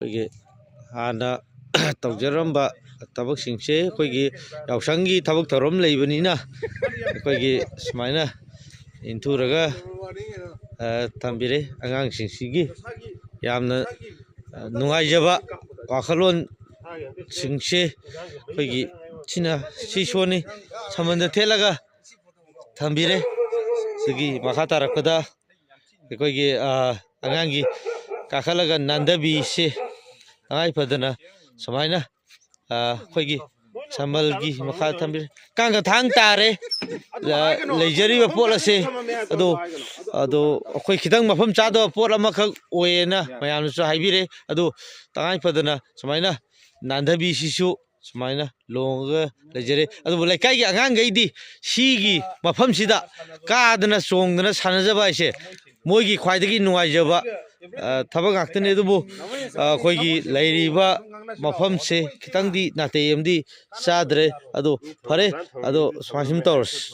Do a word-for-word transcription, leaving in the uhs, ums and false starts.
ꯑꯩꯈꯣꯏꯒꯤ ꯍꯥꯟꯅ ꯇꯧꯖꯔꯝꯕ ꯊꯕꯛꯁꯤꯡꯁꯦ ꯑꯩꯈꯣꯏꯒꯤ ꯌꯥꯎꯁꯪꯒꯤ ꯊꯕꯛ ꯊꯧꯔꯝ ꯂꯩꯕꯅꯤꯅ ꯑꯩꯈꯣꯏꯒꯤ ꯁꯨꯃꯥꯏꯅ ꯏꯟꯊꯨꯔꯒ, ꯑ, ꯊꯝꯕꯤꯔꯦ꯫ ꯑꯉꯥꯡꯁꯤꯡꯁꯤꯒꯤ ꯌꯥꯝꯅ, ꯑ, ꯅꯨꯡꯉꯥꯏꯖꯕ ꯋꯥꯈꯜꯂꯣꯟꯁꯤꯡꯁꯦ ꯑꯩꯈꯣꯏꯒꯤ ꯁꯤꯅ ꯁꯤ ꯁꯣꯅꯤ ꯁꯝꯕꯟꯗ ꯊꯦꯠꯂꯒ ꯊꯝꯕꯤꯔꯦ꯫ ꯑꯗꯒꯤ ꯃꯈꯥ ꯇꯥꯔꯛꯄꯗ ꯑꯩꯈꯣꯏꯒꯤ, ꯑ, ꯑꯉꯥꯡꯒꯤ ꯀꯥꯈꯠꯂꯒ ꯅꯥꯟꯊꯕꯤꯁꯦ ꯇꯉꯥꯏ ꯐꯗꯅ ꯁꯨꯃꯥꯏꯅ, ꯑ, ꯑꯩꯈꯣꯏꯒꯤ ꯁꯝꯕꯜꯒꯤ ꯃꯈꯥ ꯊꯝꯕꯤꯔꯦ꯫ ꯀꯥꯡꯒ ꯊꯥꯡ ꯇꯥꯔꯦ꯫ ꯂ-, ꯂꯩꯖꯔꯤꯕ ꯄꯣꯠ ꯑꯁꯦ ꯑꯗꯣ, ꯑꯗꯣ ꯑꯩꯈꯣꯏ ꯈꯤꯇꯪ ꯃꯐꯝ ꯆꯥꯗꯕ ꯄꯣꯠ ꯑꯃꯈꯛ ꯑꯣꯏꯌꯦꯅ ꯃꯌꯥꯝꯅꯁꯨ ꯍꯥꯏꯕꯤꯔꯦ꯫ ꯑꯗꯣ ꯇꯉꯥꯏ ꯐꯗꯅ ꯁꯨꯃꯥꯏꯅ ꯅꯥꯟꯊꯕꯤꯁꯤꯁꯨ ꯁꯨꯃꯥꯏꯅ ꯂꯣꯡꯉꯒ ꯂꯩꯖꯔꯦ꯫ ꯑꯗꯨꯕꯨ ꯂꯩꯀꯥꯏꯒꯤ ꯑꯉꯥꯡꯈꯩꯗꯤ ꯁꯤꯒꯤ ꯃꯐꯝꯁꯤꯗ ꯀꯥꯗꯅ ꯆꯣꯡꯗꯅ ꯁꯥꯟꯅꯖꯕ ꯍꯥꯏꯁꯦ ꯃꯣꯏꯒꯤ ꯈ꯭ꯋꯥꯏꯗꯒꯤ ꯅꯨꯡꯉꯥꯏꯖꯕ, ꯑ, ꯊꯕꯛ ꯉꯥꯛꯇꯅꯤ꯫ ꯑꯗꯨꯕꯨ, ꯑ, ꯑꯩꯈꯣꯏꯒꯤ ꯂꯩꯔꯤꯕ ꯃꯐꯝꯁꯦ ꯈꯤꯇꯪꯗꯤ ꯅꯥꯇꯩ ꯑꯃꯗꯤ ꯆꯥꯗ꯭ꯔꯦ꯫ ꯑꯗꯣ ꯐꯔꯦ, ꯑꯗꯣ ꯁꯨꯃꯥꯏ ꯁꯨꯝ ꯇꯧꯔꯁꯤ꯫